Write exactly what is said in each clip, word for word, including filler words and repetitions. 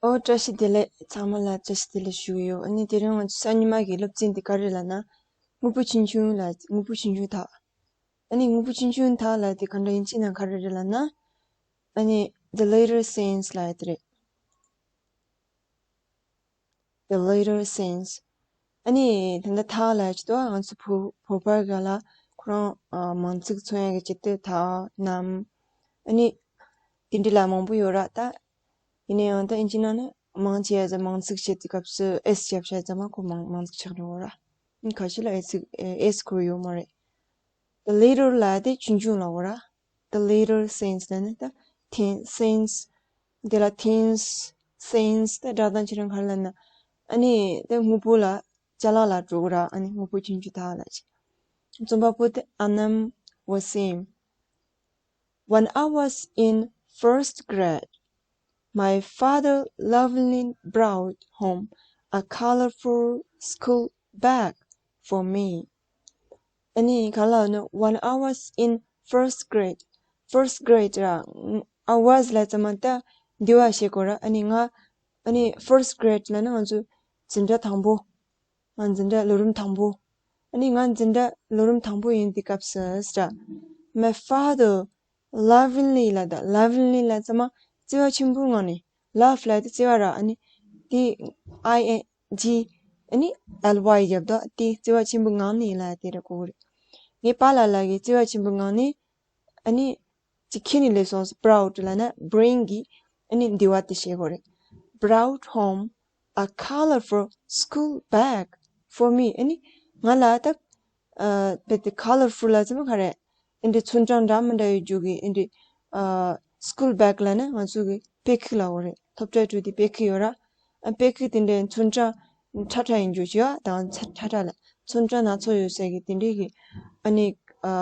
ཨོ། བཀྲ་ཤིས་བདེ་ལེགས། ཚང་མ་ལ་བཀྲ་ཤིས་བདེ་ལེགས་ཞུ་གི་ཡོད། ཨ་ནི་དེ་རིང་ང་ཚོ་གཟའ་ཉི་མ་གི་སློབ་ཚན་འདི་ག་རེ་ལབ་ན། དངོས་པོ་ཆུང་ཆུང་ལ། དངོས་པོ་ཆུང་ཆུང་དག་ཨ་ནི་དངོས་པོ་ཆུང་ཆུང་དག་ལབ་དེ་ག་འདྲ་ཡིན་ཅི་ན་ག་རེ་རེད་ལབ་ན། ཨ་ནི་the little things ལབ་དེ་རེད། The little things. ཨ་ནི་ད་ལྟ་དག་ལབ་ཅི་དོ། ང་ཚོ་བོད་བོད་པ་ག་ལ་ཁོ་རང་ཨ་མིང་ཚིག་མཚོན་ཡ་གི་ཆེད་དུ་དག་གནམ། ཨ་ནི་དེ་འདྲ་ལ་མང་པོ་ཡོད་ར་ད། ཡིན་ན་ཡང་ད་ཨིན་ཇི་ནང་ནས་མང་ཆེ་བ་ཙམ་མིང་ཚིག་བྱེད་དུས་སྐབས་སུ་S རྒྱབ་བྱ་ཙམ་མ་ཁོ་མིང་མིང་ཚིག་ཆགས་འགྲོ་བ་ར། ཁ་ཤས་ལ་S ཚིག་S ཁོ་ཡོད་མ་རེད། The little ལབ་དེ་ཆུང་ཆུང་ལ་འོ་ར། The little things ལབ་ན་ད་thin things དེ་ལ་things things ད་སྒྲ་གདངས་ཁྱེད་རང་ག་རེ་ལབ་ན། ཨ་ནི་ད་དངོས་པོ་ལ་ཅ་ལག་ལ་འགྲོ་གི་ར། ཨ་ནི་དངོས་པོ་ཆུང་ཆུང་དག་ལབ་ཅི། རྩོམ་པ་པོ་དེ་Anam Wasim. When I was in first grade, my father lovingly brought home a colorful school bag for me. ཨ་ནི་ག་ལ་ནི་when I was in first grade, first grade ར། I was ལབ་ཙམ་མ་ད་འདི་བ་བྱེད་དགོས་ར། ཨ་ནི་ང་ཨ་ནི་first grade ལབ་ན་ང་ཚོ་འཛིན་གྲྭ་དང་པོ། ང་འཛིན་གྲྭ་ལོ་རིམ་དང་པོ། ཨ་ནི་ང་འཛིན་གྲྭ་ལོ་རིམ་དང་པོ་ཡིན་དུས་སྐབས་སུ་ཟེར། My father lovingly ལབ་ད་lovingly ལབ་ཙམ་མ་བརྩེ་བ་ཆེན་པོའི་ངང་ནས། Love ལབ་དེ་བརྩེ་བ་ར། ཨ་ནི་དེ་I N G ཨ་ནི་L Y རྒྱབ་ད་དེ་བརྩེ་བ་ཆེན་པོའི་ངང་ནས་ལབ་དེ་ར་གོ་གི་རེད། ངའི་པཱ་ལགས་ལགས་ཀྱིས་བརྩེ་བ་ཆེན་པོའི་ངང་ནས་ཨ་ནི་ཅིག་ཁྱེར་ནས་སླེབས་སོང་། Brought ལབ་ན་bring གི་ཨ་ནི་འདི་བ་དེ་བྱེད་དགོས་རེད། Brought home a colorful school bag for me. ཨ་ནི་ང་ལ་ད་ཨ་དཔེ་དེ་colorful ལབ་ཙམ་ག་རེ། ཨ་འདྲ་ཚོན་གྲངས་འདྲ་མི་འདྲ་ཡོད་རྒྱུ་གི་ཨ་འདྲ་ཨ་school bag ལབ་ན་ང་ཚོ་གི་དཔེ་ཁུག་ལབ་དགོས་རེད། སློབ་གྲྭ་འགྲོ་དུས་དཔེ་ཁུག་ཡོད་ར། ཨ་དཔེ་ཁུག་དེ་འདྲའི་ཚོན་གྲངས་ཁྲ་ཁྲ་ཡིན་རྒྱུ་ཞིག་ཡོད། ད་ཚ་ཁྲ་ཁྲ་ལ་ཚོན་གྲངས་སྣ་ཚོགས་ཡོད་ས་གི་དེ་འདྲའི་གི་ཨ་ནི་ཨ་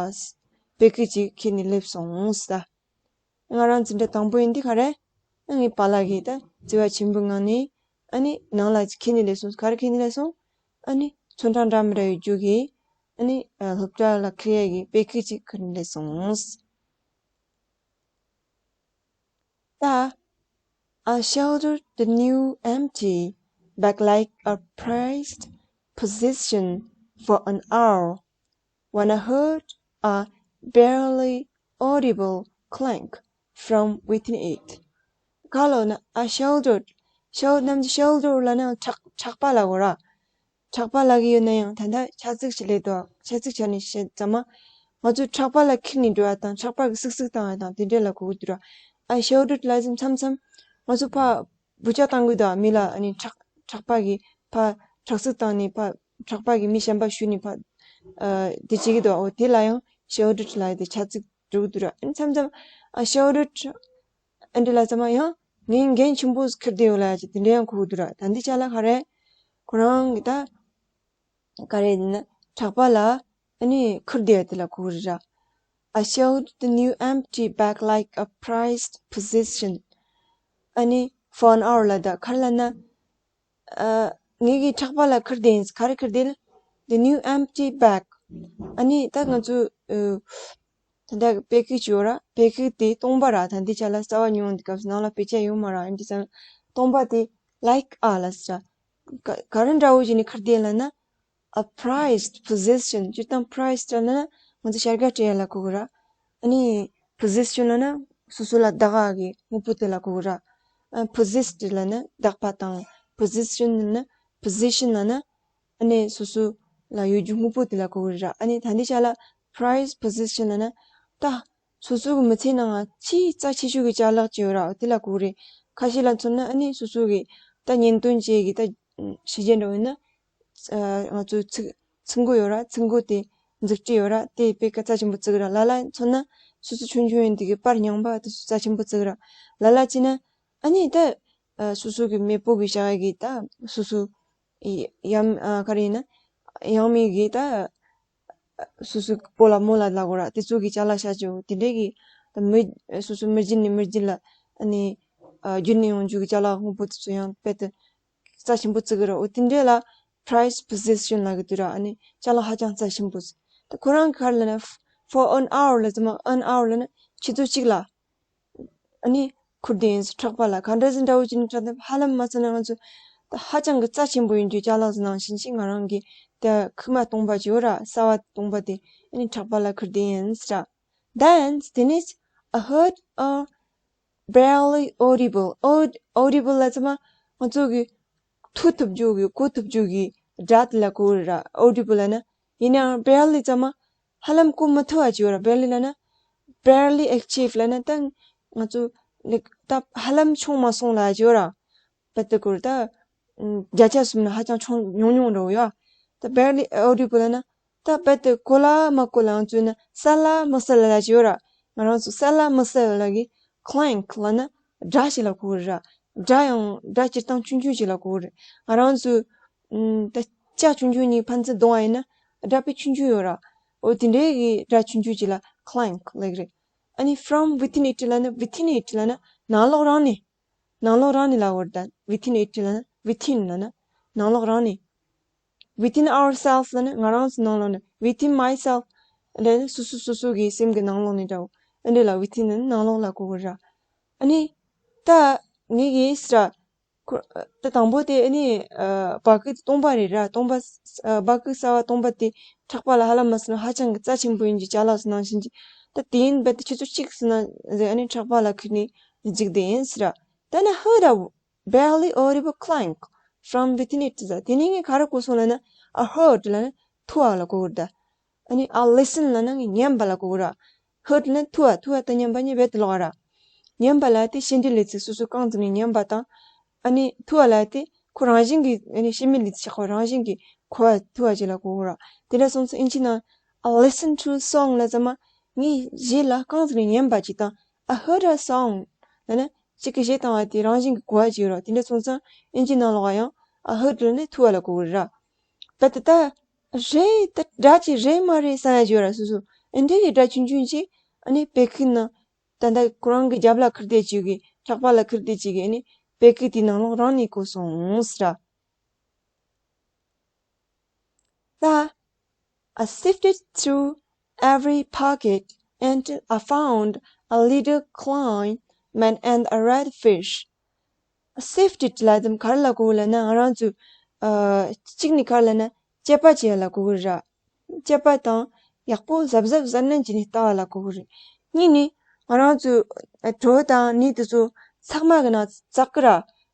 དཔེ་ཁུག་ཅིག་ཁྱེར་ནས་སླེབས་སོང་ཟེར་ད། ང་རང་འཛིན་གྲྭ་དང་པོ་ཡིན་དུས་ག་རེ། ངའི་པཱ་ལགས་ཀྱིས་ད་བརྩེ་བ་ཆེན་པོའི་ངང་ནས་ཨ་ནི་ནང་ལ་ཁྱེར་ནས་སླེབས་སོང་། ག་རེ་ཁྱེར་ནས་སླེབས་སོང་། ཨ་ནི་ཚོན་གྲངས་འདྲ་མི་འདྲ་ཡོད་རྒྱུ་གི་ཨ་ནི་ཨ་སློབ་གྲྭ་ལ་ཁྱེར་ཡས་ཀྱི་དཔེ་ཁུག་ཅིག་ཁྱེར་ནས་སླེབས་སོང་། ད། I sheltered the new empty bag like a prized possession for an hour when I heard a barely audible clank from within it. ག་ལ་ན། I sheltered. Shel- ནམ་shelter ལབ་ན་ཕྲག་ཕྲག་པ་ལབ་དགོས་ར། ཕྲག་པ་ལབ་ཀྱི་ཡོད་ན་ཡང་ད་ལྟ་ཆ་ཚིག་ཅིག་སླེབས་འདུག་ཆ་ཚིག་ཆ་ནས་བཤད་ཙམ་མ། ང་ཚོ་ཕྲག་པ་ལ་ཁྱེར་ནས་འགྲོ་བ་དང་ཕྲག་པ་གིས་སུག་སུག་བཏང་བ་དང་དེ་འདྲ་ལ་གོ་གི་འདུག་ར། I sheltered ལབ་ཙམ་མཚམས་མཚམས་ང་ཚོ་ཕ་འབུ་ཅག་བཏང་གི་འདུག་མི་ལ་ཨ་ནི་ཕྲག་ཕྲག་པ་གིས་ཕ་ཕྲག་སུག་བཏང་ནས་ཕ་ཕྲག་པ་གིས་མི་གཞན་པ་གཞུས་ནས་ཕ་ཨ་དེ་བྱེད་ཀྱི་འདུག་འོ་དེ་ལ་ཡང་sheltered ལབ་དེ་ཆ་ཚིག་འགྲོ་གི་འདུག་ར། ཨ་ནི་མཚམས་མཚམས་I sheltered ཨ་འདྲ་ལབ་ཙམ་མ་ཡང་ངས་འགན་ཆེན་པོ་ཁུར་བསྡད་ཡོད་ལབ་ཅིག་དེ་འདྲ་ཡང་གོ་གི་འདུག་ར། ད་འདི་ཅ་ལག་ག་རེ། ཁོ་རང་གི་ད་ག་རེ་ཡིན་ན་ཕྲག་པ་ལ་ཨ་ནི་ཁུར་བསྡད་ཡོད་དེ་ལ་གོ་གི་རེད་ར། I sheltered the new empty bag like a prized possession. ཨ་ནི་for an hour ལབ་ད་ག་རེ་ལབ་ན། ཨ་ངེད་ཀྱི་ཕྲག་པ་ལ་ཁུར་བསྡད་ཡིན། ག་རེ་ཁུར་བསྡད་ལ། The new empty bag. ཨ་ནི་ད་ང་ཚོ་ཨ་ད་ལྟ་དཔེ་ཁུག་ཅིག་ཡོད་ར། དཔེ་ཁུག་དེ་སྟོང་པ་ར། ད་འདི་ཅ་ལག་རྩ་བ་ཉུང་འདི་སྐབས་སུ་ནང་ལ་དཔེ་ཆ་ཡོད་མ་ར། ཨ་འདི་ཙང་སྟོང་པ་དེ་like a ལབ་ས། ག་ག་རེ་འདྲ་བོ་ཞིག་ནས་ཁུར་བསྡད་ལབ་ན། A prized possession. སྤྱིར་བཏང་prized ལབ་ན་ང་ཚོ་བྱ་དགའ་སྤྲད་ཡ་ལ་གོ་གི་ར། ཨ་ནི་possession ལབ་ན་སོ་སོ་ལ་བདག་ག་གི་དངོས་པོ་དེ་ལ་གོ་གི་ར། ཨ་possessed ལབ་ན་བདག་པ་དང་། possession ལབ་ན་possession ལབ་ན་ཨ་ནི་སོ་སོ་ལ་ཡོད་རྒྱུ་དངོས་པོ་དེ་ལ་གོ་གི་ར། ཨ་ནི་ད་འདི་ཅ་ལག prized possession ལབ་ན་ད་སོ་སོ་གི་མི་ཚེ་ནང་ང་ཆེས་རྩ་ཆེ་ཤོས་ཀྱི་ཅ་ལག་ཅིག་ཡོད་ར། དེ་ལ་གོ་གི་རེད། ཁ་ཤས་ལ་མཚོན་ན་ཨ་ནི་སོ་སོ་གི་ད་གཉེན་སྟོན་བྱེད་ཀྱི་ད་བྱས་རྗེས་འདྲ་བོ་ཡིན་ན། ཨ་ང་ཚོ་ཚིག་ཚིག་མགོ་ཡོད་ར། ཚིག་མགོ་དེ་མཛུབ་དཀྲིས་ཡོད་ར། དེ་དཔེ་ཀ་རྩ་ཆེན་པོ་བརྩི་གི་ར། ལ་ལ་མཚོན་ན་སོ་སོ་ཆུང་ཆུང་ཡིན་དུས་ཀྱི་པར་རྙིང་པ་དེ་ཚོ་རྩ་ཆེན་པོ་བརྩི་གི་ར། ལ་ལ་བྱས་ན་ཨ་ནི་ད་ཨ་སོ་སོ་གི་མེས་པོ་གི་བྱ་བ་གི་ད་སོ་སོ་ཡ་ཨ་ག་རེ་ཡིན་ན་ཡང་མི་གི་ད་སོ་སོ་གི་སྤོ་ལགས་རྨོ་ལགས་ལབ་དགོས་ར། དེ་ཚོ་གི་ཅ་ལག་བྱ་སྤྱོད་དེ་འདྲས་གི་ད་མི་སོ་སོ་མི་རྒྱུད་ནས་མི་རྒྱུད་ལ་ཨ་ནི་ཨ་བརྒྱུད་ནས་ཡོང་རྒྱུ་གི་ཅ་ལག་དངོས་པོ་དེ་ཚོ་ཡང་དཔེ་དེ་རྩ་ཆེན་པོ་བརྩི་གི་ར། འོ་དེ་འདྲས་ལ་prized possession ལབ་གི་འདུག་ར། ཨ་ནི་ཅ་ལག་ཧ་ཅང་རྩ་ཆེན་པོ་ཟེར། ད་ཁོ་རང་གི་ག་རེ་ལབ་ན་for an hour ལབ་ཙམ་མ་an hour ལབ་ན་ཆུ་ཚོད་གཅིག་ལ། ཨ་ནི་ ཁུར་དེ་ཡིན་ཟེར། ཁྲག་པ་ལ་ག་འདྲ་ཟེར་འདྲ་བོ་ཅིག་ནི་ཁྲག་དེ་ཧ་ལམ་མ་ཟེར་ན་ང་ཚོ་ད་ཧ་ཅང་གི་རྩ་ཆེན་པོ་ཡིན་རྒྱུ་ཅ་ལག་ཟེར་ནང་བཞིན་ཅིག་ང་རང་གི་ད་ཁུག་མ་སྟོང་པ་ཅིག་ཡོད་ར། གསར་བ་སྟོང་པ་དེ་ཨ་ནི་ཁྲག་པ་ལ་ཁུར་དེ་ཡིན་ཟེར། Then དེ་ནས I heard a barely audible, aud- audible ལ་ཚང་མ་ང་ཚོ་གི་ཐུག་ཐུབ་རྒྱུ་གི་གོ་ཐུབ་རྒྱུ་གི་སྒྲ་དེ་ལ་གོ་ར། audible ལ་ན་ཡིན་ནའང་barely ཚང་མ་ཧ་ལམ་གོ་མི་ཐུབ་པ་ཅིག་ཡོད་ར། barely ལ་ན་barely achieve ལ་ན་ད་ང་ཚོ་ནི་ད་ཧ་ལམ་བྱུང་མ་སོང་ལ་ཅིག་ཡོད་ར། བལ་དུ་སྐོར་ད་བརྒྱ་ཆ་གསུམ་ན་ཧ་ཅང་ཆུང་ཉུང་ཉུང་འདྲ་བོ་ཡོད། ད་barely audible ན་ད་བལ་དུ་གོ་ལ་མ་གོ་ལ་ང་ཚོས་ན་གསལ་ལ་མི་གསལ་ལ་ཅིག་ཡོད་ར། ང་རང་ཚོ་གསལ་ལ་མི་གསལ་ལ་གི་clank ལ་ན་སྒྲ་ཞིག་ལ་གོ་གི་ར། སྒྲ་ཡང་སྒྲ་སྤྱིར་བཏང་ཆུང་ཆུང་ཞིག་ལ་གོ་གི་རེད། ང་རང་ཚོས་ཨུམ་ད་ལྕགས་ཆུང་ཆུང་གཉིས་ཕན་ཚུན་བརྡུང་བ་ཡིན་ན་སྒྲ་དཔེ་ཆུང་ཆུང་ཡོད་ར། འོ་དེ་འདྲའི་གི་སྒྲ་ཆུང་ཆུང་ཅིག་ལ་clank ལབ་ཀྱི་རེད། ཨ་ནི་from within it ལ་ན་within it ལ་ན་ནང་ལོགས་རང་ནས། ནང་ལོགས་རང་ནས་ལབ་དགོས་རེད་ད། within it ལབ་ན་within ལབ་ན་ནང་ལོགས་རང་ནས། within ourselves ལབ་ན་ང་རང་ཚོ་ནང་ལོགས་ནས། within myself ལབ་ན་སོ་སོ་སོ་སོ་གི་སེམས་ཀྱི་ནང་ལོགས་ནས་འདྲ་བོ། ཨ་འདྲ་ལ་within ལབ་ན་ནང་ལོགས་ལ་གོ་དགོས་ར། ཨ་ནི་ད་ངེད་ཀྱིས་ཟེར་ཁོ་ད་དང་པོ་དེ་ཨ་ནི་ཨ་སྦ་ཁུག་སྟོང་པ་རེད་ར། སྟོང་པ་ཨ་སྦ་ཁུག་གསར་བ་སྟོང་པ་དེ་ཁྲག་པ་ལ་ཧ་ལམ་མ་ཟེར་ན་ཧ་ཅང་གི་རྩ་ཆེན་པོ་ཡིན་གྱི་ཅ་ལག་ཟེར་ནང་བཞིན་གྱི། ད་དེ་ཡིན་པ་དེ་ཁྱེད་ཚོ་གཅིག་ཟེར་ན་ཟེར་ཨ་ནི་ཁྲག་པ་ལ་ཁུར་ནས་འཇིག་བསྡད་ཡིན་ཟེར། ད་ནི་heard a barely audible clank from within it ཟེར། དེ་ནས་ངས་ག་རེ་གོ་སོང་ལབ་ན། I heard ལབ་ན་ཐོས་པ་ལ་གོ་གི་རེད་ད། ཨ་ནི་I listen ལབ་ན་ངས་ཉན་པ་ལ་གོ་གི་ར། heard ལབ་ན་ཐོས་པ། ཐོས་པ་དང་ཉན་པ་གཉིས་རྦད་དེ་ལོགས་ར། ཉན་པ་ལ་དེ་བཤད་འདི་ལས་ཚིག་སོ་སོ་རྐང་བཙུགས་ནས་ཉན་པ་དང་། ཨ་ནི་ཐོས་པ་ལ་དེ་ཁོ་རང་བཞིན་གྱིས་ཨ་ནི་བཤད་མི་ལས་ཚིག་ཆགས་པ་རང་བཞིན་གྱིས་གོ་བ་ཐོས་པ་ཅིག་ལ་གོ་གི་ར། དེ་འདྲ་སོང་ཙང་ཨིན་ཇི་ནང་I listen to a song ལབ་ཙམ་མ་ངས་གཞས་ལ་རྐང་བཙུགས་ནས་ཉན་པ་ཅིག་དང་། I heard a song ལབ་ན་གཅིག་གི་གཞས་བཏང་བ་དེ་རང་བཞིན་གྱིས་གོ་བ་ཅིག་ཡོད་ར། དེ་འདྲ་སོང་ཙང་ཨིན་ཇི་ནང་ལོགས་ཡང་I heard ལབ་ནས་ཐོས་པ་ལ་གོ་གི་ར། བལ་དུ་ད་རེད་ད་སྒྲ་ཅིག་རེད་མ་རེད་བསམ་ཡ་ཅིག་ཡོད་ར། སོ་སོ་ཨེ་འདྲ་གི་སྒྲ་ཆུང་ཆུང་ཅིག་ཨ་ནི་བལ་ཁུག་ནང་ད་ལྟ་ཁོ་རང་གི་རྒྱབ་ལ་ཁུར་དེ་ཅིག་གི་ཁྲག་པ་ལ་ཁུར་དེ་ཅིག་གི་ཨ་ནི་བལ་ཁུག་དེའི་ནང་ལོགས་རང་ནས་གོ་སོང་ཟེར། ད། I sifted through every pocket and I found a little clown man and a red fish. Sifted ལབ་དུས་ག་རེ་ལ་གོ་གི་ལབ་ན་ང་རང་ཚོས་ཨ་གཅིག་ནས་ག་རེ་ལབ་ན་དཔྱད་པ་བྱེད་ཡ་ལ་གོ་གི་ར། དཔྱད་པ་དང་ཡག་པོ་གཟབ་གཟབ་གཟབ་ནན་བྱས་ནས་ལྟ་བ་ལ་གོ་གི་རེད། གཉིས་ནས་ང་རང་ཚོས་ཨ་གྲོ་དང་ནས་དེ་ཚོ་ཚང་མ་གི་ནང་བཙགས་གི་ར།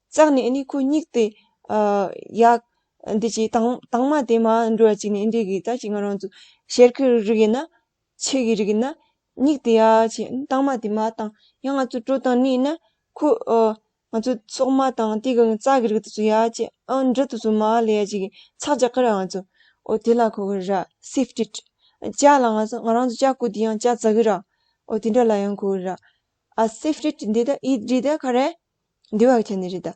བཙགས་ནས་ཨ་ནི་ཁོ་སྙིགས་དེ་ཨ་ཡག་འདི་ཅིག་དྭངས་དྭངས་མ་དེ་མར་འགྲོ་བ་ཅིག་ནས་འདི་གི་ད་ཅིག་ང་རང་ཚོ་ཤེལ་ཁུ་རིགས་ཡིན་ན། ཆེ་གི་རིགས་ཡིན་ན། སྙིགས་དེ་ཡག་ཅིག་དྭངས་མ་དེ་མར་བཏང་། ཡང་ང་ཚོ་གྲོ་དང་ནས་ཡིན་ན་ཁོ་ཨ་ང་ཚོ་སོག་མ་དང་དེ་གི་རྩྭ་གི་རིགས་དེ་ཚོ་ཡག་ཅིག་ཨ་འབྲུ་དེ་ཚོ་མར་ལེན་ཡ་ཅིག་གི་ཚགས་རྒྱག་གི་ར། ང་ཚོ་འོ་དེ་ལ་གོ་གི་ར། sifted ལབ་ན་ང་ཚོ་ང་རང་ཚོ་ཇ་བསྐོལ་དུས་ཡང་ཇ་བཙགས་གི་ར། འོ་དེ་འདྲ་ལ་ཡང་གོ་གི་ར། I sifted འདི་ད་ཨི་འདི་ད་ག་རེ། འདི་བ་གི་ཆ་ནས་རེད་ད།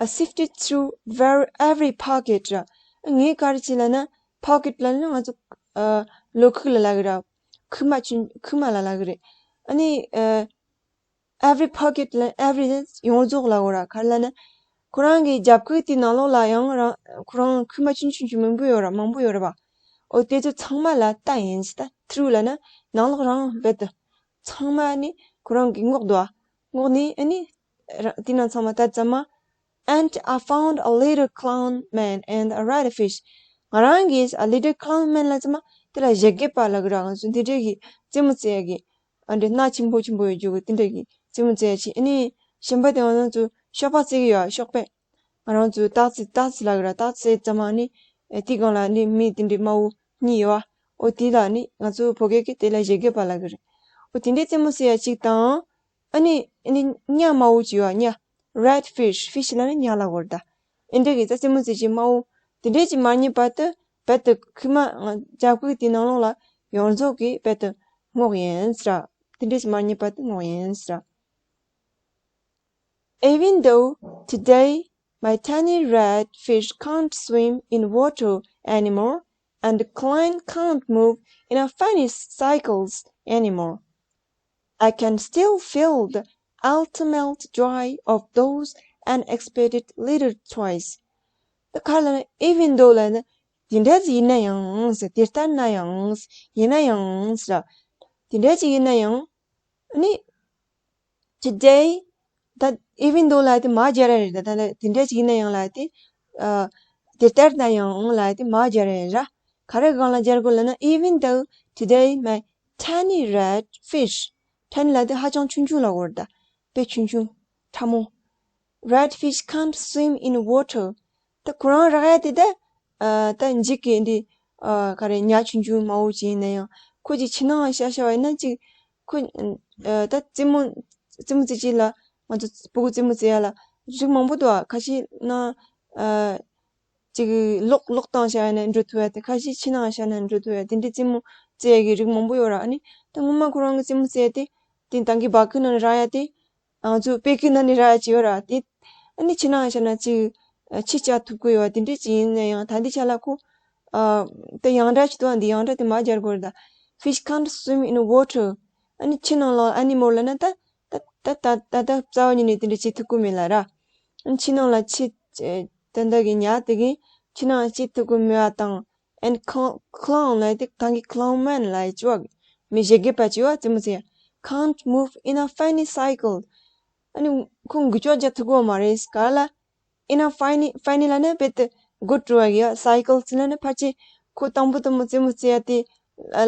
I sifted through very every pocket ར། ངས་ག་རེ་བྱས་ལབ་ན་pocket ལབ་ན་ང་ཚོ་ཨ་ལོ་ཁུག་ལ་ལབ་གི་ར། ཁུག་མ་ཆུང་ཁུག་མ་ལ་ལབ་གི་རེད། ཨ་ནི་ཨ་every pocket ལབ་every ཡོངས་རྫོགས་ལ་གོ་ར། ག་རེ་ལབ་ན་ཁོ་རང་གི་རྒྱབ་ཁུག་དེའི་ནང་ལོགས་ལ་ཡང་རང་ཁོ་རང་ཁུག་མ་ཆུང་ཆུང་ཆུང་མང་པོ་ཡོད་ར། མང་པོ་ཡོད་ར་བ། འོ་དེ་ཚོ་ཚང་མ་ལ་ལྟ་ཡིན་ཟེར། ད་through ལབ་ན་ནང་ལོགས་རང་རྦད་དེ། ཚང་མ་ནི་ཁོ་རང་གི་སྔོག་འདུག་ཨ། སྔོག་ནས་ཨ་ནི་ར་དེ་ནང་ཚང་མ་ལྟ་ཙམ་མ། And I found a little clown man and a red fish. ང་རང་གིས་a little clown man ལབ་ཙམ་མ་དེ་ལ་བཞད་གད་པ་ལབ་གི་ར། ང་ཚོ་འདི་འདྲའི་གི་རྩེད་མོ་རྩེ་ཡ་གི་ཨ་འདྲ་སྣ་ཆེན་པོ་ཆེན་པོ་ཡོད་རྒྱུ་གི་དེ་འདྲ་གི་རྩེད་མོ་རྩེ་ཡ་ཅིག་ཨ་ནི་གཞན་པ་དེ་ང་རང་ཚོ་ཤོག་པ་རྩེ་གི་ཡོད་ཨ། ཤོག་པས། ང་རང་ཚོས་སྟག་རྩེ་སྟག་རྩེ་ལབ་གི་ར། སྟག་རྩེ་ཙམ་མ་ནི་ཨེ་དེའི་སྒང་ལ་ནི་མི་དེ་འདྲའི་དམར་པོ་གཉིས་ཡོད་ཨ། འོ་དེ་ལ་ནི་ང་ཚོ་བོད་སྐད་ཀྱི་དེ་ལ་བཞད་གད་པ་ལབ་གི་རེད། འོ་དེ་འདྲའི་རྩེད་མོ་རྩེ་ཡ་གཅིག་དང་། ཨ་ནི་ཨ་ནི་ཉ་དམར་པོ་གཅིག་ཡོད་ཨ། ཉ། red fish fish ལབ་ན་ཉ་ལབ་གོ་རེད་ད། ཨེ་འདྲ་གི་རྩེད་མོ་རྩེ་གཅིག་དམར་པོ་དེ་འདྲའི་གཅིག་མ་རྙེད་བར་དུ་རྦད་དེ་ཁུག་མ་ང་རྒྱབ་ཁུག་དེའི་ནང་ལོགས་ལ་ཡོངས་རྫོགས་ཀྱི་རྦད་དེ་སྔོག་ཡིན་ཟེར། དེ་འདྲའི་གཅིག་མ་རྙེད་བར་དུ་སྔོག་ཡིན་ཟེར། Even though today my tiny red fish can't swim in water anymore and the clown can't move in a funny circles anymore, I can still feel the ultimate joy of those unexpected little toys. ད་ག་རེ་ལབ་ན་even though ལབ་ན་དེ་འདྲ་ཅིག་ཡིན་ན་ཡང་ཟེར། དེ་ལྟར་ན་ཡང་ཡིན་ན་ཡང་ཟེར། དེ་འདྲ་ཅིག་ཡིན་ན་ཡང་ནི། Today, ད་even though་ལབ་དེ་མར་སྦྱར་ཡ་རེད། ད་ད་དེ་འདྲ་ཅིག་ཡིན་ན་ཡང་ལབ་དེ། ཨ། དེ་ལྟར་ན་ཡང་ལབ་དེ་མར་སྦྱར་ཡ་རེད་ར། ག་རེ་སྒང་ལ་སྦྱར་དགོས་ལབ་ན། Even though today my tiny red fish. tiny་ལབ་དེ་ཧ་ཅང་ཆུང་ཆུང་ལབ་དགོས་རེད། ད་དཔེ་ཆུང་ཆུང་། ཕྲ་མོ། Red fish can't swim in water. ད་ཁོ་རང་རག་ཡ་དེ་ད། ཨ། ད་འཇིག་གི་འདི། ཨ། ག་རེ་ཉ་ཆུང་ཆུང་མང་བོ་ཅིག་ཡིན་ན་ཡང་ཁོ་ཅིག་ཕྱི་ནང་ཤར་ཤར་བ་ཡིན་ན་ཅིག་ཁོ། ཨ། ད་རྩེད་མོ། རྩེད་མོ་རྩེ་བྱེད་ལ་ང་ཚོ་སྤུ་གུ་རྩེད་མོ་རྩེ་ཡ་ལ་རིགས་མང་པོ་འདུག་ཨ། ཁ་ཤས་ན། ཨ། ཅིག་ལོག་ལོག་སྟེང་བཞག་ཡ་ན་འགྲོ་ཐུབ་ཡ་དེ། ཁ་ཤས་ཕྱི་ནང་བཞག་ན་འགྲོ་ཐུབ་ཡ་དེ་འདྲའི་རྩེད་མོ་རྩེ་ཡ་གི་རིགས་མང་པོ་ཡོད་ར། ཨ་ནི་ད་སྔོན་མ་ཁོ་རང་གི་རྩེད་མོ་རྩེ་ཡ་དེ་དེ་ད་གིན་སྦ་ཁུག་ནང་ནས་རག་ཡ་དེ། ང་ཚོ་དཔེ་ཁུག་ནང་ནས་རག་ཡ་ཅིག་ཡོད་ར། དེ་ཨ་ནི་ཕྱི་ནང་བཞག་ན་ཅིག་ཨ། ཕྱི་བཅག་ཐུབ་ཀྱི་ཡོད་པ་དེ་འདྲ་ཅིག་ཡིན་ན་ཡང་ད་འདི་ཆ་ལ་ཁོ། ཨ། ད་ཡང་སྒྲ་ཅིག་འདུག་ཨ། འདི་ཡང་སྒྲ་དེ་མར་སྦྱར་དགོས་རེད་ད། Fish can't swim in water. ཨ་ནི་ཕྱི་ནང་ལ་anymore་ལབ་ན་ད། ད་ད་ད་ད་ད་རྩ་བ་ཉིད་ནས་དེ་འདྲ་བྱེད་ཐུབ་ཀྱི་མེད་ལབ་ར། ཨ་ནི་ཕྱི་ནང་ལ་ཕྱི། ཨ། ད་ད་གི་ཉ་དེ་གིས་ཕྱི་ནང་བྱེད་ཐུབ་ཀྱི་མེད་པ་དང་། And cl- clown་ལབ་དེ་ད་གིན་clown man་ལབ་ཡ་ཅིག་ཡོད་གི། མི་བཞད་གད་པ་ཅིག་ཡོད་རྩེད་མོ་རྩེ་ཡ། Can't move in a funny cycle. ཨ་ནི་ཁོ་འགུལ་སྐྱོད་རྒྱག་ཐུབ་ཀྱི་ཡོད་མ་རེད། ག་ལ། In a funny, funny་ལབ་ན་རྦད་དེ་དགོད་བྲོ་བ་གི་ཡ། Cycle་ཟེར་ན་ནི་ཕལ་ཆེར་ཁོ་དང་པོ་དང་པོ་རྩེད་མོ་རྩེ་ཡ་དེ་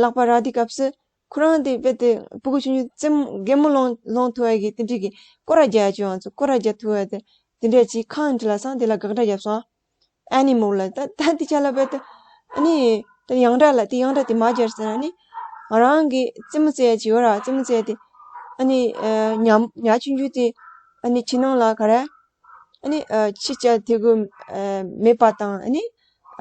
ལག་པ་རག་དུས་སྐབས་སུ་ཁོ་རང་དེ་རྦད་དེ་སྤུ་གུ་ཆུང་ཆུང་རྩེད་མོ་གད་མོ་ལོན་ལོན་ཐུབ་ཡ་གི་དེ་འདྲ་གི་སྐོར་ར་རྒྱག་ཡ་ཅིག་ཡོད། ང་ཚོ་སྐོར་ར་རྒྱག་ཐུབ་ཡ་དེ་དེ་འདྲ་ཅིག་can't་ལབ་སོང་། དེ་ལ་དགག་སྒྲ་བརྒྱབ་སོང་། Anymore་ལབ། ད་ད་དེ་ཆ་ལ་རྦད་དེ་ཨ་ནི་ད་ཡང་སྒྲ་ལ་དེ་ཡང་སྒྲ་དེ་མར་སྦྱར་ཟེར་ན་ནི་ང་རང་གི་རྩེད་མོ་རྩེ་ཡ་ཅིག་ཡོད་ར། རྩེད་མོ་རྩེ་ཡ་དེ་ཨ་ནི་ཨ་ཉ་ཉ་ཆུང་ཆུང་དེ་ཨ་ནི་ཕྱི་ནང་ལ་ག་རེ། ཨ་ནི་ཨ་ཕྱི་བཅག་ཐུབ་ཀྱི་ཨ་མེད་པ་དང་། ཨ་ནི་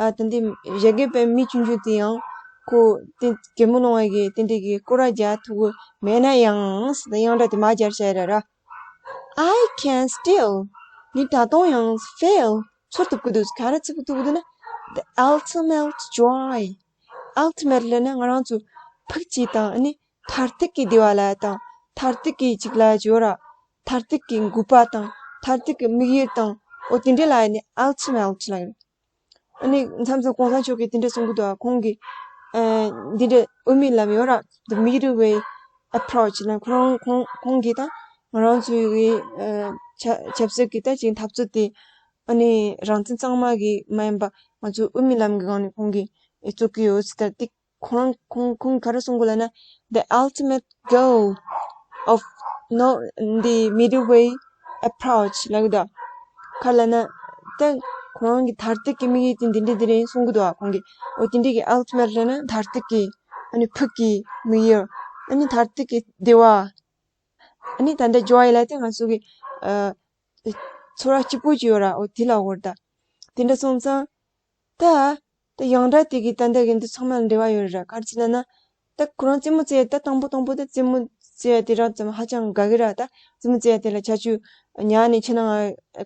ཨ་ད་འདི་བཞད་གད་པའི་མི་ཆུང་ཆུང་དེ་ཡང་ཁོ་དེ་གད་མོ་ལོན་ཡ་གི་དེ་འདྲ་གི་སྐོར་ར་རྒྱག་ཐུབ་ཀྱི་མེད་ན་ཡང་ཟེར་ད་ཡང་སྒྲ་དེ་མར་སྦྱར་བྱས་ར་ར། I can still. ངས་ད་དུང་ཡང་feel། ཚོར་ཐུབ་ཀྱི་འདུག་ག་རེ་ཚོར་ཐུབ་ཀྱི་འདུག་ན། The ultimate joy. Ultimate་ལབ་ན་ང་རང་ཚོ་ཕུགས་ཀྱི་དང་ཨ་ནི་མཐར་ཐུག་གི་བདེ་བ་ལབ་ཡ་དང་། མཐར་ཐུག་གི་ཅིག་ལབ་ཡ་ཅིག་ཡོད་ར། མཐར་ཐུག་གི་འགུགས་པ་དང་མཐར་ཐུག་གི་དམིགས་ཡུལ་དང་། འོ་དེ་འདྲ་ལབ་ཡ་ནི་ultimate་ལབ་ཡ། ཨ་ནི་མཚམས་མཚམས་གོང་ས་མཆོག་གིས་དེ་འདྲ་གསུང་གི་འདུག་ཁོང་གིས་ཨ་འདི་འདྲ་དབུ་མའི་ལམ་ཡོད་ར། The middle way approach་ལབ། ཁོ་རང་ཁོང་ཁོང་གིས་ད་ང་རང་ཚོའི་ཨ་ཆབ་ཆབ་སྲིད་ཀྱི་ད་ཅིག་འཐབ་རྩོད་དེ་ཨ་ནི་རང་བཙན་གཙང་མ་གི་མ་ཡིན་པ་ང་ཚོའི་དབུ་མའི་ལམ་གྱི་སྒང་ནས་ཁོང་གིས་རྩོད་ཀྱི་ཡོད་ཟེར། ད་དེ་ཁོང་ཁོང་ཁོང་གིས་ག་རེ་གསུང་གི་ལབ་ན། The ultimate goal of, no, the middle way approach་ལབ་གི་འདུག་ག་ལབ་ན། ད་ཁོང་གི་མཐར་ཐུག་གི་དམིགས་ཡུལ་དེ་འདི་འདྲ་འདི་རེད་གསུང་གི་འདུག་ཁོང་གིས། འོ་དེ་འདྲ་གི་ultimate་ལབ་ན་མཐར་ཐུག་གི་ཨ་ནི་ཕུགས་ཀྱི་དམིགས་ཡུལ། ཨ་ནི་མཐར་ཐུག་གི་བདེ་བ། ཨ་ནི་ད་ལྟ་joy་ལབ་དེ་ང་ཚོ་གི་ཨ་ཚོར་བ་སྐྱིད་པོ་ཅིག་ཡོད་ར། འོ་དེ་ལབ་དགོས་རེད་ད། དེ་འདྲ་སོང་ཙང་། ད། ད་ཡང་སྒྲ་དེ་གི་ད་ལྟ་གི་འདི་ཚང་མ་ལ་འབྲེལ་བ་ཡོད་རེད་ར། ག་རེ་ཟེར་ན་ན། ད་ཁོ་རང་རྩེད་མོ་རྩེ་ཡ་ད་དང་པོ་དང་པོ་ད་རྩེད་མོ་རྩེ་ཡ་དེ་རང་ཙམ་ཧ་ཅང་དགའ་གི་ར། ད་རྩེད་མོ་རྩེ་ཡ་དེ་ལ་ཆ་ཆུ་ཉག་ནས་ཕྱི་ནང་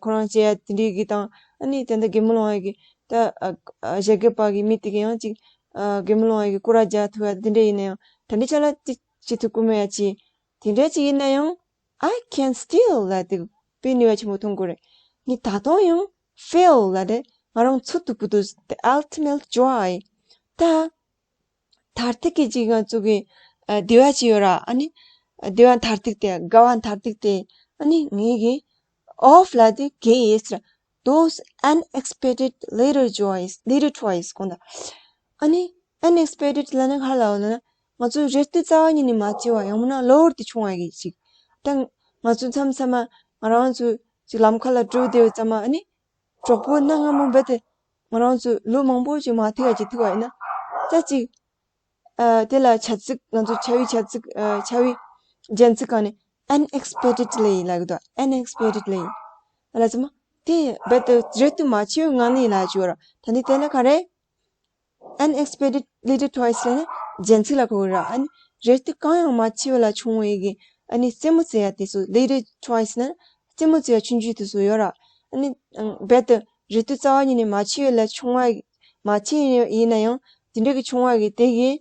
ཁོ་རང་རྩེ་ཡ་དེ་འདྲའི་གི་དང་། ཨ་ནི་ད་ལྟ་གད་མོ་ལོན་ཡ་གི་ད་ཨ་ཨ་བཞད་གད་པ་གི་མི་དེ་གི་ཡང་ཅིག་ཨ་གད་མོ་ལོན་ཡ་གི་སྐོར་ར་རྒྱག་ཐུབ་ཡ་དེ་འདྲ་ཡིན་ན་ཡང་། ད་འདི་ཆ་ལ་ཅིག་བྱེད་ཐུབ་ཀྱི་མེད་ཡ་ཅིག་དེ་འདྲ་ཅིག་ཡིན་ན་ཡང་། I can still་ལབ་དེ་དཔེ་ནུས་པ་ཆེན་པོ་ཐོན་གྱི་རེད། ངས་ད་དུང་ཡང་feel་ལབ་དེ་ང་རང་ཚོར་ཐུབ་ཀྱི་འདུག the ultimate joy། ད་མཐར་ཐུག་གི་ཅིག་ང་ཚོ་གི་ཨ་བདེ་བ་ཅིག་ཡོད་ར། ཨ་ནི་བདེ་བ་མཐར་ཐུག་དེ། དགའ་བ་མཐར་ཐུག་དེ། ཨ་ནི་ངས་གི་of་ལབ་དེ་གི་is་ར། Those unexpected little joys, little joys་གོ་ད། ཨ་ནི་unexpected་ལབ་ན་ག་རེ་ལབ་ན། ང་ཚོ་རེ་ལྟོས་རྩ་བ་ཉིད་ནས་མ་བྱས་པ། ཡང་མིན་ན་གློ་བུར་དུ་བྱུང་བ་གི་ཅིག་ད་ང་ཚོ་མཚམས་མཚམས་མ་ང་རང་ཚོ་ཅིག་ལམ་ཁ་ལ་འགྲོ་བསྡད་པའི་ཙམ་མ། ཨ་ནི་གྲོགས་པོ་གནའ་སྔ་མོ་རྦད་དེ་ང་རང་ཚོ་ལོ་མང་པོ་ཅིག་མ་ཐུག་ཡ་ཅིག་ཐུག་པ་ཡིན་ན། ད་ཅིག་ཨ་དེ་ལ་བྱ་ཚིག་ང་ཚོ་བྱ་བའི་བྱ་ཚིག་ཨ་བྱ་བའི་རྒྱན་ཚིག་གང་ནས་unexpectedly་ལབ་གི་འདུག unexpectedly་ལབ་ཙམ་མ་དེ་རྦད་དེ་རེ་ལྟོས་མ་བྱས་པའི་ངང་ནས་ལབ་ཅིག་ཡོད་ར། ད་ནི་དེ་ལ་ག་རེ། Unexpected little joys་ལབ་ན་རྒྱན་ཚིག་ལ་གོ་གི་ར། ཨ་ནི་རེ་ལྟོས་གང་ཡང་མ་བྱས་པ་ལ་བྱུང་བའི་གི་ཨ་ནི་རྩེད་མོ་རྩེ་ཡ་དེ་ཚོ། little joys་ན་རྩེད་མོ་རྩེ་ཡ་ཆུང་ཆུང་དེ་ཚོ་ཡོད་ར། ཨ་ནི་རྦད་དེ་རེ་ལྟོས་རྩ་བ་ཉིད་ནས་མ་བྱས་པ་ལ་བྱུང་བ། མ་བྱས་ཡིན་ན་ཡང་དེ་འདྲ་གི་བྱུང་བ་གི་དེ་གི་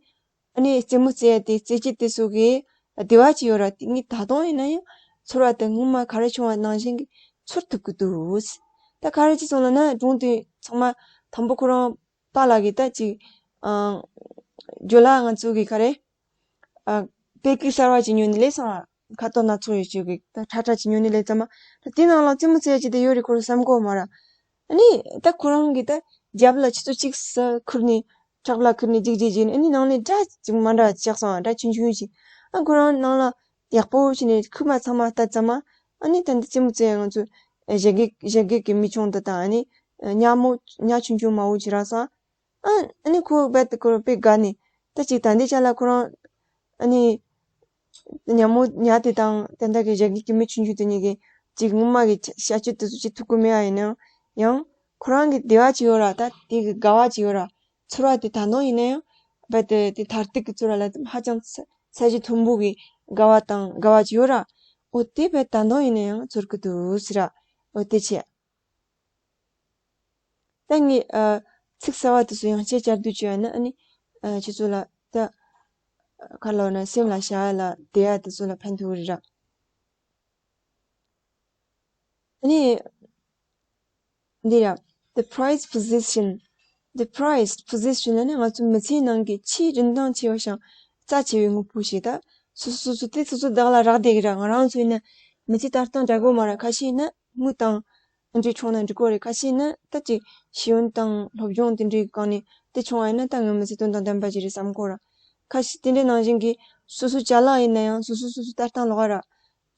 ཨ་ནི་རྩེད་མོ་རྩེ་ཡ་དེ། རྩེད་ཆས་དེ་ཚོ་གི་བདེ་བ་ཅིག་ཡོད་ར། དེ་ངས་ད་དུང་ཡིན་ན་ཡང་ཚོར་བ་དེ་སྔོན་མ་ག་རེ་བྱུང་བ་ནང་བཞིན་གི་ཚོར་ཐུབ་ཀྱི་འདུག་ད་ག་རེ་ཅིག་སོང་ལབ་ན་སྒྲུང་དེ་ཚང་མ་དང་པོ་ཁོ་རང་པཱ་ལགས་ཀྱིས་ད་ཅིག་ཨ་ཇོ་ལགས་ང་ཚོ་གི་ག་རེ་ཨ་དཔེ་སྐུད་གསར་བ་ཅིག་ཉོས་ནས་སླེབས་སོང་ཨ། ཁ་དོག་སྣ་ཚོགས་ཡོད་ཅིག་གི་ད་ཁྲ་ཁྲ་ཅིག་ཉོས་ནས་ལེན་ཙམ་མ། ད་དེ་ནང་ལ་རྩེད་མོ་རྩེ་ཡ་ཅིག་དེ་ཡོད་རེད་ཁོ་རང་བསམ་གོ་མ་ར། ཨ་ནི་ད་ཁོ་རང་གིས་ད་རྒྱབ་ལ་ཆུ་ཚོད་གཅིག་སུ་ཁུར་ནས་ཁྲག་ལ་ཁུར་ནས་ཅིག་ཅིག་ཅིག་ཨ་ནི་ནང་ནས་སྒྲ་ཅིག་མ་འདྲ་ཆགས་སོང་། སྒྲ་ཆུང་ཆུང་ཞིག་ཨ་ཁོ་རང་ནང་ལ་ཡག་པོ་བྱས་ནས་ཁུག་མ་ཚང་མ་ལྟ་ཙམ་མ། ཨ་ནི་ད་འདི་རྩེད་མོ་རྩེ་ཡ་ང་ཚོ་ཨ་བཞད་གད་བཞད་གད་ཀྱི་མི་ཆུང་དེ་དང་ཨ་ནི་ཉ་མོ་ཉ་ཆུང་ཆུང་མ་བོ་ཅིག་རག་སོང་། ཨ་ཨ་ནི་ཁོ་རྦད་དེ་ཁོ་རང་དཔེ་དགའ་ནས་ད་ཅིག་ད་འདི་ཆ་ལ་ཁོ་རང་ཨ་ནི་ཉ་མོ་ཉ་དེ་དང་ད་ལྟ་གི་བཞད་གད་ཀྱི་མི་ཆུང་ཆུང་དེ་གཉིས་ཀྱིས་ཅིག་སྔོན་མ་གི་བྱ་བྱ་སྤྱོད་དེ་ཚོ་ཅིག་ཐུག་གི་མེད་ཨ། ཡིན་ནའང་ཡང་ཁོ་རང་གི་བདེ་བ་ཅིག་ཡོད་ར། ད་དེ་གི་དགའ་བ་ཅིག་ཡོད་ར། ཚོར་བ་དེ་ད་དུང་ཡིན་ན་ཡང་རྦད་དེ་དེ་མཐར་ཐུག་གི་ཚོར་བ་ལ་ཧ་ཅང་ཚ་ཚད་གཞི་མཐོན་པོ་གི་དགའ་བ་དང་དགའ་བ་ཅིག་ཡོད་ར། འོ་དེ་རྦད་ད་དུང་ཡིན་ན་ཡང་ཚོར་གི་འདུག་ཟེར་ར། འོ་དེ་བྱས། ད་ངས་ཨ་ཚིག་གསར་བ་དེ་ཚོ་ཡང་བསྐྱར་བསྐྱར་ཟློས་བྱས་ན་ཨ་ནི་ཨ་ཁྱེད་ཚོ་ལ་ད་ག་ལབ་ན་སེམས་ལ་བཞག་ཡ་ལ་བསྡད་ཡ་དེ་ཚོ་ལ་ཕན་ཐོགས་རེད་ར། ཨ་ནི་འདི་ར། The prized possession. The prized possession ལ་ནི་ང་ཚོ་མི་ཚེའི་ནང་གི་ཆེས་རིན་ཐང་ཆེ་བ་ཞིང་རྩ་ཆེ་བའི་དངོས་པོ་ཞིག་ད། སོ་སོ་སོ་སོ་དེ་སོ་སོ་བདག་ལ་རག་བསྡད་ཀྱི་ར། ང་རང་ཚོ་ཡིན་ན་མི་ཚེ་ད་ལྟ་འདྲ་གོ་མ་ར། ཁ་ཤས་ཡིན་ན་དངུལ་དང་འབྲས་ཆུང་ན་འགྲིག་གོ་རེད། ཁ་ཤས་ཡིན་ན་ད་ཅིག་ཤེས་ཡོན་དང་སློབ་སྦྱོང་དེ་འདྲའི་སྒང་ནས་དེ་ཆུང་བ་ཡིན་ན་ད་ངའི་མི་ཚེ་དོན་དང་ལྡན་པ་ཅིག་རེད་བསམ་གོ་ར། ཁ་ཤས་དེ་འདྲའི་ནང་བཞིན་གྱི་སོ་སོ་ཅ་ལག་ཡིན་ན་ཡང་སོ་སོ་སོ་སོ་ལྟ་སྟངས་ལོག་ར།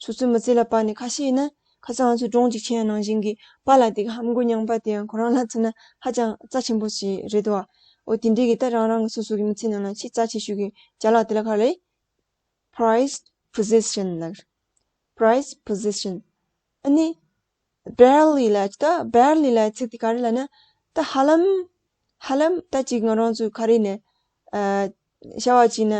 སོ་སོའི་མི་ཚེ་ལ་དཔག་ནས་ཁ་ཤས་ཡིན་ན་ཁ་སང་ང་ཚོ་སྒྲུང་ཅིག་མཁྱེན་ཡ་ནང་བཞིན་གྱི་པཱ་ལགས་དེ་གི་ཧམ་གོ་མྱངས་པ་དེ་ཡང་ཁོ་རང་ལ་མཚོན་ན་ཧ་ཅང་རྩ་ཆེན་པོ་ཞིག་རེད་དོ། འོ་དེ་འདྲའི་གི་ད་རང་རང་གི་སོ་སོ་གི་མི་ཚེ་ནང་ལ་ཆེས་རྩ་ཆེ་ཤོས་ཀྱི་ཅ་ལག་དེ་ལ་ག་རེ། Prized possession ལ། Prized possession. ཨ་ནི་barely ལ་ཅི་ད་barely ལ་ཚིག་དེ་ག་རེ་ལབ་ན་ད་ཧ་ལམ་ཧ་ལམ་ད་ཅིག་ང་རང་ཚོ་ག་རེ་ནས་ཨ་བྱ་བ་ཅིག་ན་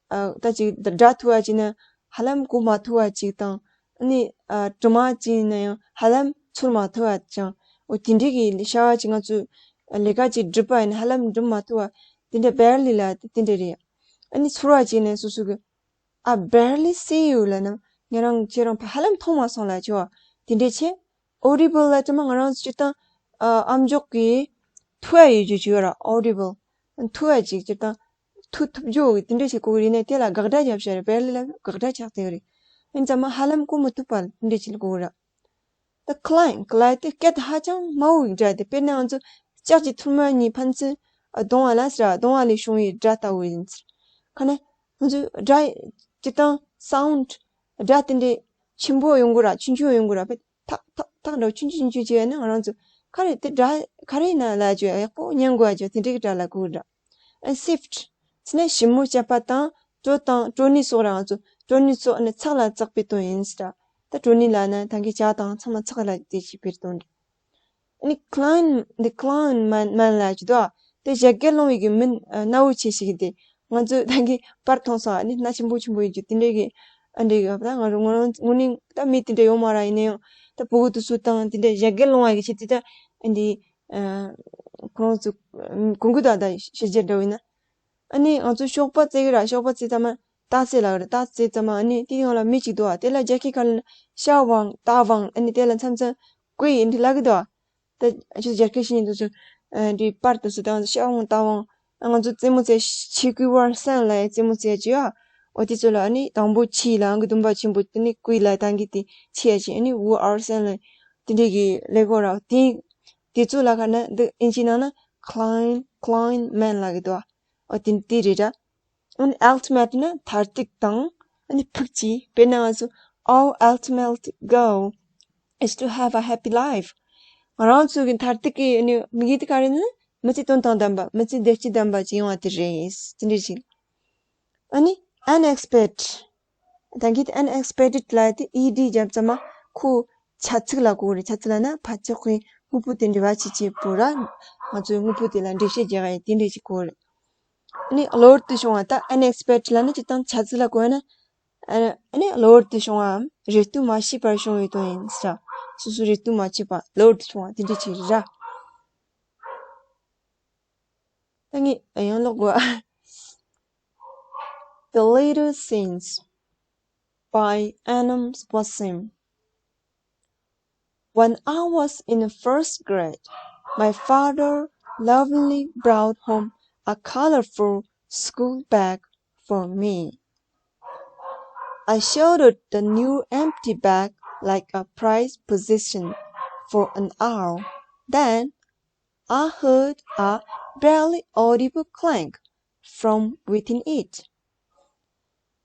ཨ་ད་ཅིག་སྒྲ་ཐོས་པ་ཅིག་ན་ཧ་ལམ་གོ་མ་ཐུབ་པ་ཅིག་དང་ཨ་ནི་ཨ་དྲི་མ་ཅིག་ཡིན་ན་ཡང་ཧ་ལམ་ཚོར་མ་ཐུབ་པ་ཅིག་འོ་དེ་འདྲའི་གི་བྱ་བ་ཅིག་ང་ཚོ་ལས་ཀ་ཅིག་སྒྲུབ་པ་ཡིན་ན་ཧ་ལམ་སྒྲུབ་མ་ཐུབ་པ་དེ་འདྲ་barely ལ་དེ་འདྲ་རེད། ཨ་ནི་ཚོར་བ་ཅིག་ཡིན་ན་སོ་སོ་གི I barely see you ལབ་ན་ང་རང་ཁྱེད་རང་ཕར་ཧ་ལམ་མཐོང་མ་སོང་ལབ་ཆོག་དེ་འདྲས་བྱས། Audible ལབ་ཙམ་མ་ང་རང་སྤྱིར་བཏང་ཨ་ཨམ་ཅོག་གི་ཐོས་ཡ་ཡོད་རྒྱུ་ཅིག་ཡོད་ར། Audible ཐོས་ཡ་ཅིག་སྤྱིར་བཏང་ཐོས་ཐུབ་རྒྱུ་དེ་འདྲས་ཞིག་གོ་གི་རེད་ནས་དེ་ལ་དགག་སྒྲ་བརྒྱབ་བཞག་རེད། barely ལབ་དགག་སྒྲ་ཆགས་བསྡད་ཀྱི་རེད། ཡིན་ཙམ་མ་ཧ་ལམ་གོ་མི་ཐུབ་པ་དེ་འདྲས་ཞིག་ལ་གོ་གི་ར། The clang clang དེ་སྐད་དེ་ཧ་ཅང་དམའ་བོ་ཡི་སྒྲ་དེ། དཔེར་ན་ང་ཚོ་ལྕགས་ཀྱི་ཐུར་མ་གཉིས་ཕན་ཚུན་གདུང་བ་ལ་ཟེར་ར། གདུང་བ་ལས་བྱུང་བའི་སྒྲ་ལྟ་བུ་ཡིན་ཟེར། ཁ་ནས་ང་ཚོ་སྒྲ་སྤྱིར་བཏང་sound སྒྲ་དེ་འདྲའི་ཆེན་པོ་ཡོང་གི་ར་ཆུང་ཆུང་ཡོང་གི་ར། དཔེ་ཐག་ཐག་ཐག་འདྲ་བོ་ཆུང་ཆུང་ཆུང་ཆུང་བྱས་ན་ང་རང་ཚོ་ག་རེ་དེ་སྒྲ་ག་རེ་ཡིན་ན་ལབ་ཅོ་ཡག་པོ་ཉན་དགོས་ཡ་ཅོ་དེ་འདྲའི་སྒྲ་ལ་གོ་གི་ར། And sift ཟེར་ན་ཞིབ་མོ་བྱས་པ་དང་བྲོ་དང་བྲོ་ནི་སོགས་རང་ཚོ་བྲོ་ནི་སོགས་ནི་ཚགས་ལ་བཙགས་པའི་དོན་ཡིན་ཟེར། ད་བྲོ་ནི་ལབ་ན་ད་གིན་ཇ་དང་ཚང་མ་ཚགས་ལ་དེ་ཞིག་པའི་དོན་རེད། ཨ་ནི་clang the clang man man ལབ་ཀྱི་འདུག་དེ་བཞད་གད་སློང་བའི་གི་མི་སྣ་བོ་ཆེ་ཞིག་གི་དེ་ང་ཚོ་ད་གིན་པར་མཐོང་སོང་། ཨ་ནི་སྣ་ཆེན་པོ་ཆེན་པོ་ཡོད་རྒྱུ་དེ་འདྲའི་གི་ཨ་འདྲའི་གི་ད་ང་རང་ངོ་ནིང་ད་མི་དེ་འདྲ་ཡོད་མ་ར། ཡིན་ན་ཡང་ད་ཕྲུ་གུ་དེ་ཚོ་དང་དེ་འདྲའི་བཞད་གད་སློང་བ་གི་ཆེད་དུ་ད་ཨ་འདི་ཁོ་རང་ཚོ་གོང་གི་ད་ད་ཤེས་རྒྱ་འདྲ་བོ་ཡིན་ན། ཨ་ནི་ང་ཚོ་ཤོག་པ་བཙལ་གི་ར། ཤོག་པ་བཙལ་ཙམ་མ་རྟགས་བཙལ་ལ་ར། རྟགས་བཙལ་ཙམ་མ་ཨ་ནི་དེ་ཡང་ལ་མི་གཅིག་འདུག་ཨ། དེ་ལ་རྒྱ་སྐད་ཁ་ལ་ཤ་ཝང་ཏ་ཝང་ཨ་ནི་དེ་ལ་མཚམས་མཚམས་ཀུའི་འདི་ལབ་གི་འདུག་ཨ། ད་ཆུ་རྒྱ་སྐད་ཤེས་ཉན་དུ་སུ་འདི་པར་དུ་སུ་དང་ཤ་ཝང་ཏ་ཝང་ང་ཚོ་རྩེད་མོ་རྩེ་ཆི་ཀུའི་ཝར་སན་ལ་རྩེད་མོ་རྩེ་ཅི་ཨ། འོ་དེ་ཚོ་ལ་ཨ་ནི་དང་པོ་ཆི་ལ་ཨང་གི་དུམ་པ་ཆེན་པོ་དེ་ནི་ཀུའི་ལ་དང་གི་དེ་ཆི་ཡ་ཆི་ཨ་ནི་ཝུ་ཨར་སན་ལ་དེ་འདྲའི་གི་ལས་གོ་ར་དེ། དེ་ཚོ་ལ་ཁ་ན་འདི་ཨིན་ཇི་ནང་ན་clang clang man ལབ་གི་འདུག་ཨ། དེ་དེ་རེད་ར། ཨ་ནི་ultimate ནི་མཐར་ཐུག་དང་ཨ་ནི་ཕུགས་ཀྱི། དཔེར་ན་ང་ཚོ our ultimate goal is to have a happy life. ང་རང་ཚོ་གི་མཐར་ཐུག་གི་ཨ་ནི་དམིགས་ཡུལ་དེ་ག་རེ་ནི་མི་ཚེ་དོན་དང་ལྡན་པ་མི་ཚེ་བདེ་སྐྱིད་ལྡན་པ་ཅིག་ཡོང་བ་དེ་རེད། དེ་འདྲ་ཞིག་ཨ་ནི་unexpected ད་གིན་དེ་unexpected ལབ་དེ་ed བརྒྱབ་ཙམ་མ་ཁོ་བྱ་ཚིག་ལ་གོ་རེད། བྱ་ཚིག་ལབ་ན་ཕར་ཕྱོགས་ཀྱི་དངོས་པོ་དེ་འབྲེལ་བ་བྱེད་ཅེས་པོ་ར། ང་ཚོའི་དངོས་པོ་དེ་ལ་འགྲེལ་བཤད་རྒྱག་ཡ་དེ་འདྲ་ཞིག་གོ་རེད། ཨ་ནི་གློ་བུར་དུ་བྱུང་བ་ད་unexpected ལབ་ན་སྤྱིར་བཏང་བྱ་ཚིག་ལ་གོ་ཡ་ན། ཨ་ནི་གློ་བུར་དུ་བྱུང་བའམ་རེ་ལྟོས་མ་བྱས་པར་བྱུང་བའི་དོན་ཡིན་ཟེར། སོ་སོ་རེ་ལྟོས་མ་བྱས་པ་གློ་བུར་དུ་བྱུང་བ་དེ་འདྲ་ཞིག་རེད་ར། ད་ངས་ཡང་ཀློག་དགོས། The Little Things by Anam Wasim. When I was in the first grade, my father lovingly brought home a colorful school bag for me. I shoulded the new empty bag like a prized possession for an hour. Then I heard a barely audible clank from within it.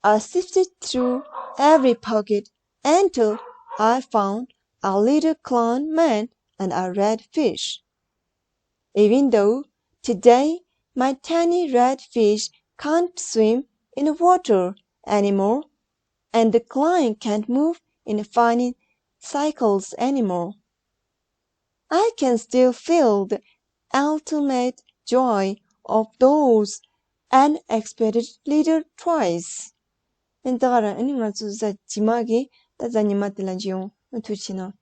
I sifted through every pocket until I found a little clown man and a red fish. Even though today my tiny red fish can't swim in the water anymore, and the clown can't move in funny cycles anymore, I can still feel the ultimate joy of those unexpected little toys. ཨན་ད་ག་རང་ཨ་ནི་ང་ཚོ་གཟའ་ཇི་མ་གི་ད་གཟའ་ཉི་མ་དེ་ལ་འཇི་ཡོང་ཨ་ཐུགས་ཆེ་ན།